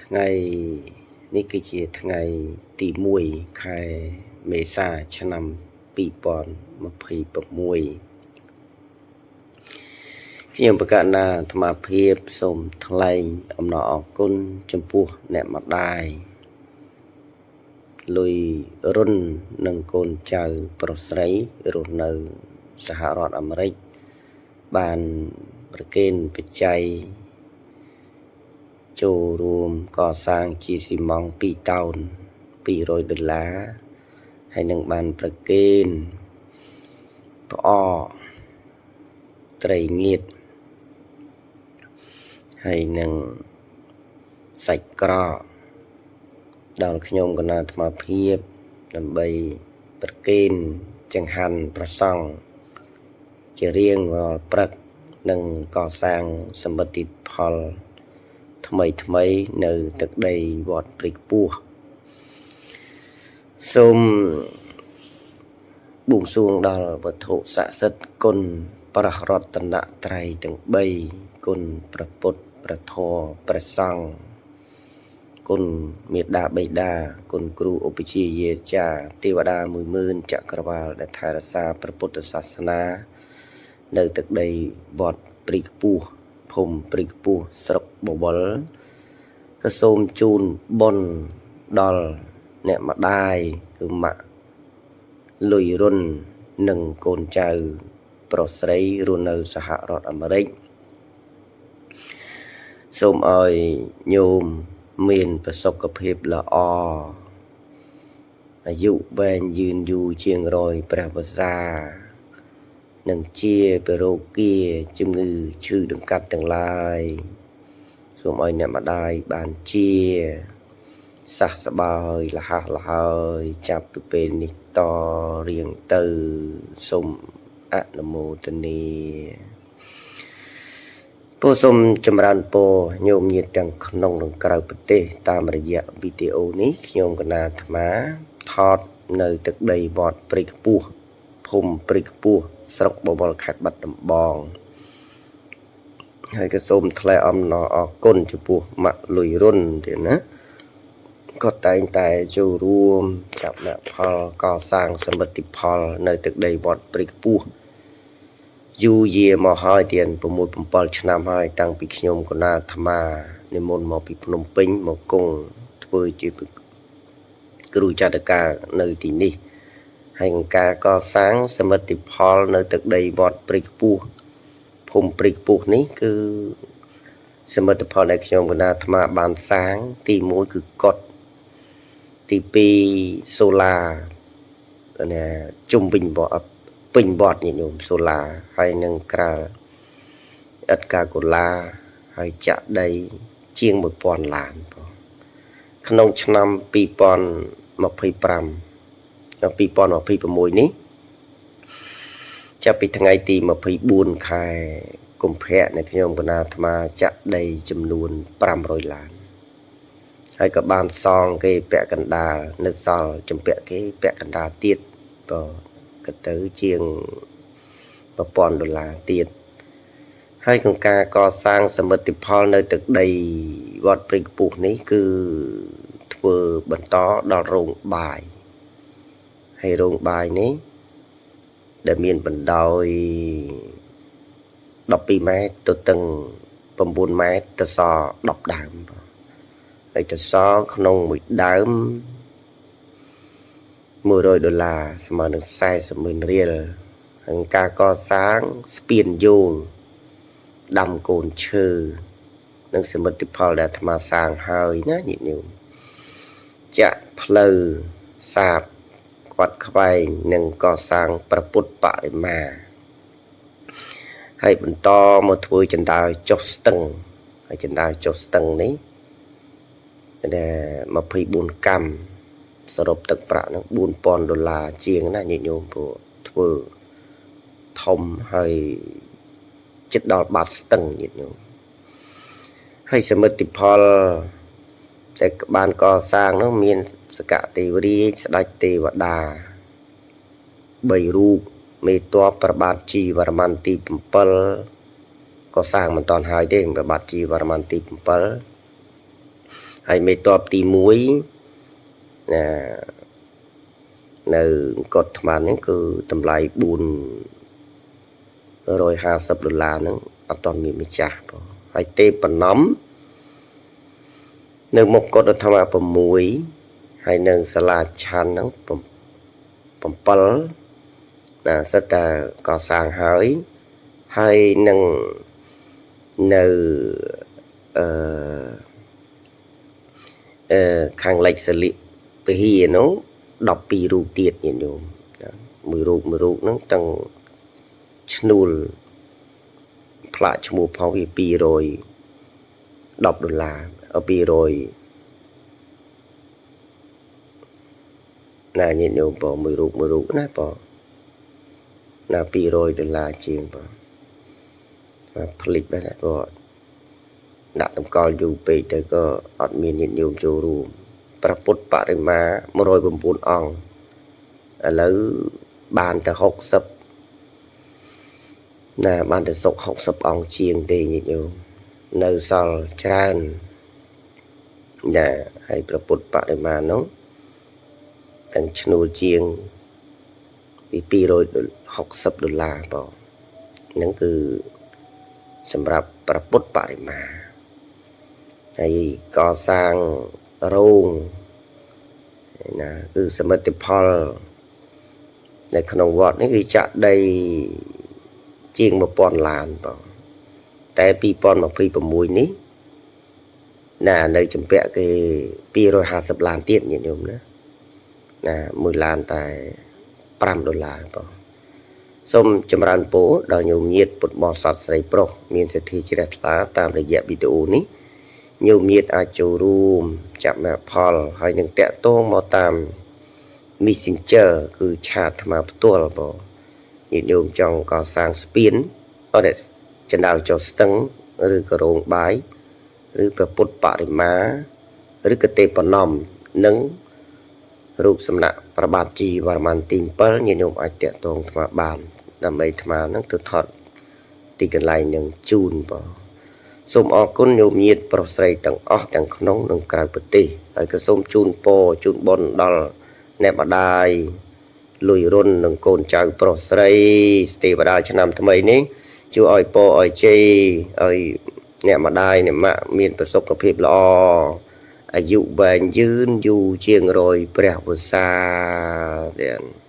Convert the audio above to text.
ថ្ងៃនេះគឺជាថ្ងៃទី1ខែមេសាឆ្នាំ2026ខ្ញុំប្រកាសណាអាត្មាភាពសូមថ្លែងអំណរអគុណចំពោះអ្នកម្ដាយលុយរុននិងកូនចៅប្រុសស្រីរស់នៅសហរដ្ឋអាមេរិកបានប្រគេនបច្ច័យចូលរួមកសាងជាស៊ីម៉ង2តោន200ដុល្លារហើយនឹងបានប្រគេនផ្អកត្រីងៀតហើយនឹងសាច់ក្រកដល់ខ្ញុំកណាអាត្មាភាពដើម្បីប្រគេនចង្ហាន់ប្រសង់ជារៀងរាល់ព្រឹកនិងកសាងសមិទ្ធផលថ្មីថ្មីនៅទឹកដីវត្តព្រៃខ្ពស់សូមបួងសួងដល់វត្ថុស័ក្តិសិទ្ធិគុណព្រះរតនត្រ័យទាំង3គុណព្រះពុទ្ធព្រះធម៌ព្រះសង្ឃគុណមេដាបិតាគុណគ្រូឧបជាយាចារទេវតា10000ចក្រវាលដែលថែរក្សាព្រះពុទ្ធសាសនានៅទឹកដីវត្តព្រៃខ្ពស់ភូមិព្រៃខ្ពស់ស្រុកបវលក៏សូមជូនបុណ្យដល់អ្នកម្ដាយគឺម៉ាក់លុយរុននិងកូនចៅប្រុសស្រីរស់នៅសហរដ្ឋអាមេរិកសូមឲ្យញោមមានប្រសុខភាពល្អអាយុវែងយឺនយូរជាងរយព្រះវស្សានិងជាពិរោគាជំងឺឈឺដង្កាត់ទាំងឡាយសូមឲ្យអ្នកម្ដាយបានជាសះស្បើយលះលហើយចាប់ពីពេលនេះតរៀងទៅសូមអនុមោទនាពរសូមចម្រើនពរញោមញាតិទាំងក្នុងនិងក្រៅប្រទេសតាមរយៈវីដេអូនេះខ្ញុំកណាអាត្មាថតនៅទឹកដីវត្តព្រៃខ្ពស់ភូមិព្រៃខ្ពស់ស្រុកបវលខេត្តបាត់ដំបងហើយក៏សូមថ្លែងអំណរអគុណចំពោះម៉ាក់លុយរុនទៀតណាក៏តែងតែចូលរួមចាប់អ្នកផលកសាងសមិទ្ធផលនៅទឹកដីវត្តព្រៃខ្ពស់យូរយាមកហើយទៀត6 7ឆ្នាំហើយតាំងពីខ្ញុំកណាអាត្មានិមន្តមកពីភ្នំពេញមកគង់ធ្វើជាគ្រូចតការនៅទីនេះហើយនឹងការកសាងសមិទ្ធផលនៅទឹកដីវត្តព្រៃខ្ពស់ភូមិព្រៃខ្ពស់នេះគឺសមិទ្ធផលដែលខ្ញុំកណាអាត្មាបានសាងទី1គឺកុដទី2សូឡាណាជុំវិញវត្តពេញវត្តញាតិញោមសូឡាហើយនឹងក្រាលឥដ្ឋកាកូឡាហើយចាក់ដីជាង1000ឡានបងក្នុងឆ្នាំ2025 2026នេះចាប់ពីថ្ងៃទី24ខែកុម្ភៈនៃខ្ញុំកណាអាត្មាចាក់ដីចំនួន500ឡានហើយក៏បានសងគេពាក់កណ្ដាលនៅសល់ចម្ពាក់គេពាក់កណ្ដាលទៀតក៏ក៏ទៅជាង1000ដុល្លារទៀតហើយក្នុងការកសាងសមិទ្ធផលនៅទឹកដីវត្តព្រៃខ្ពស់នេះគឺធ្វើបន្តដល់រោងបាយហើយរោងបាយនេះដែលមានបណ្ដោយ12ម៉ែត្រទៅតឹង9ម៉ែត្រទៅស10ដើមហើយទៅសក្នុងមួយដើម100ដុល្លារស្មើនឹង40ម៉ឺនរៀលហើយការកសាងស្ពានយោលដាំកូនឈើនិងសមិទ្ធផលដែលអាត្មាសាងហើយណាញាតិញោមចាក់ផ្លូវសាបក្វាត់ខ្វែងនិងកសាងព្រះពុទ្ធបរិមាហើយបន្តមកធ្វើចណ្ដើចុះស្ទឹងហើយចណ្ដើចុះស្ទឹងនេះដែល24កម្មសរុបទឹកប្រាក់នឹង4000ដុល្លារជាងណាញាតិញោមព្រោះធ្វើធំហើយចិត្តដល់បាត់ស្ទឹងញាតិញោមហើយសមិទ្ធផលដែលបានកសាងនោះមានសកទេវរាជស្ដេចទេវតា3រូបមេតបប្របាទជីវរ្ម័នទី7ក៏សាងមិនតាន់ហើយទេប្របាទជីវរ្ម័នទី7 ហើយមេតបទី1ណានៅកុដអាត្មាហ្នឹងគឺតម្លៃ450ដុល្លារហ្នឹងអត់ទាន់មានម្ចាស់បងហើយទេពណំនៅមុខកុដអាត្មា6ហើយនឹងសាលាឆាន់ហ្នឹង7ណាសិតតែកសាងហើយហើយនឹងនៅអឺអឺខាងលិចសិលិពហិនោះ12រូបទៀតញាតិញោមមួយរូបមួយរូបហ្នឹងទាំងឈ្នួលផ្លាកឈ្មោះផងវា210ដុល្លារ200ណាញាតិញោមបងមួយរូបមួយរូបណាបងណា200ដុល្លារជាងបងផ្លិចបែរបងដាក់តម្កល់យូរពេកទៅក៏អត់មានញាតិញោមចូលរួមព្រះពុទ្ធបរិមា109អង្គឥឡូវបានតែ60ណាបានតែសុក60អង្គជាងទេញាតិញោមនៅសល់ច្រើនណាហើយព្រះពុទ្ធបរិមានោះទាំងឈ្នួលជាងពី260ដុល្លារបងហ្នឹងគឺសម្រាប់ព្រះពុទ្ធបរិមាហើយកសាងរោងណាគឺសមិទ្ធផលនៅក្នុងវត្តនេះគឺចាក់ដីជាង1000ឡានបងតែ2026នេះណានៅចម្ពាក់គេ250ឡានទៀតញាតិញោមណាណាមួយឡានតែ5ដុល្លារបងសូមចម្រើនពរដល់ញោមញាតពុទ្ធបរិស័ទស្រីប្រុសមានសទ្ធាជ្រះថ្លាតាមរយៈវីដេអូនេះញោមញាតអាចចូលរួមចាប់មគ្គផលហើយនឹងតាក់ទងមកតាម Messenger គឺឆាតអាត្មាផ្ទាល់បងញាតិញោមចង់កសាងស្ពានអត់ចណ្ដាលចុះស្ទឹងឬក៏រោងបាយឬព្រះពុទ្ធបរិមាឬក៏ទេពណមនិងរូបសំណាក់ព្រះបាទជីវរ្ម័នទី7ញាតិញោមអាចតាក់ទងអាត្មាបានដើម្បីអាត្មានឹងទៅថតទីកន្លែងនឹងជូនបងសូមអរគុណញោមញាតប្រុសស្រីទាំងអស់ទាំងក្នុងនិងក្រៅប្រទេសហើយក៏សូមជូនពរជូនបុណ្យដល់អ្នកម្ដាយលុយរុននិងកូនចៅប្រុសស្រីទេវតាឆ្នាំថ្មីនេះជួយឲ្យពរឲ្យជ័យឲ្យអ្នកម្ដាយអ្នកម៉ាក់មានប្រសុខភាពល្អអាយុវែងយឺនយូរជាងរយព្រះវស្សាទៀត។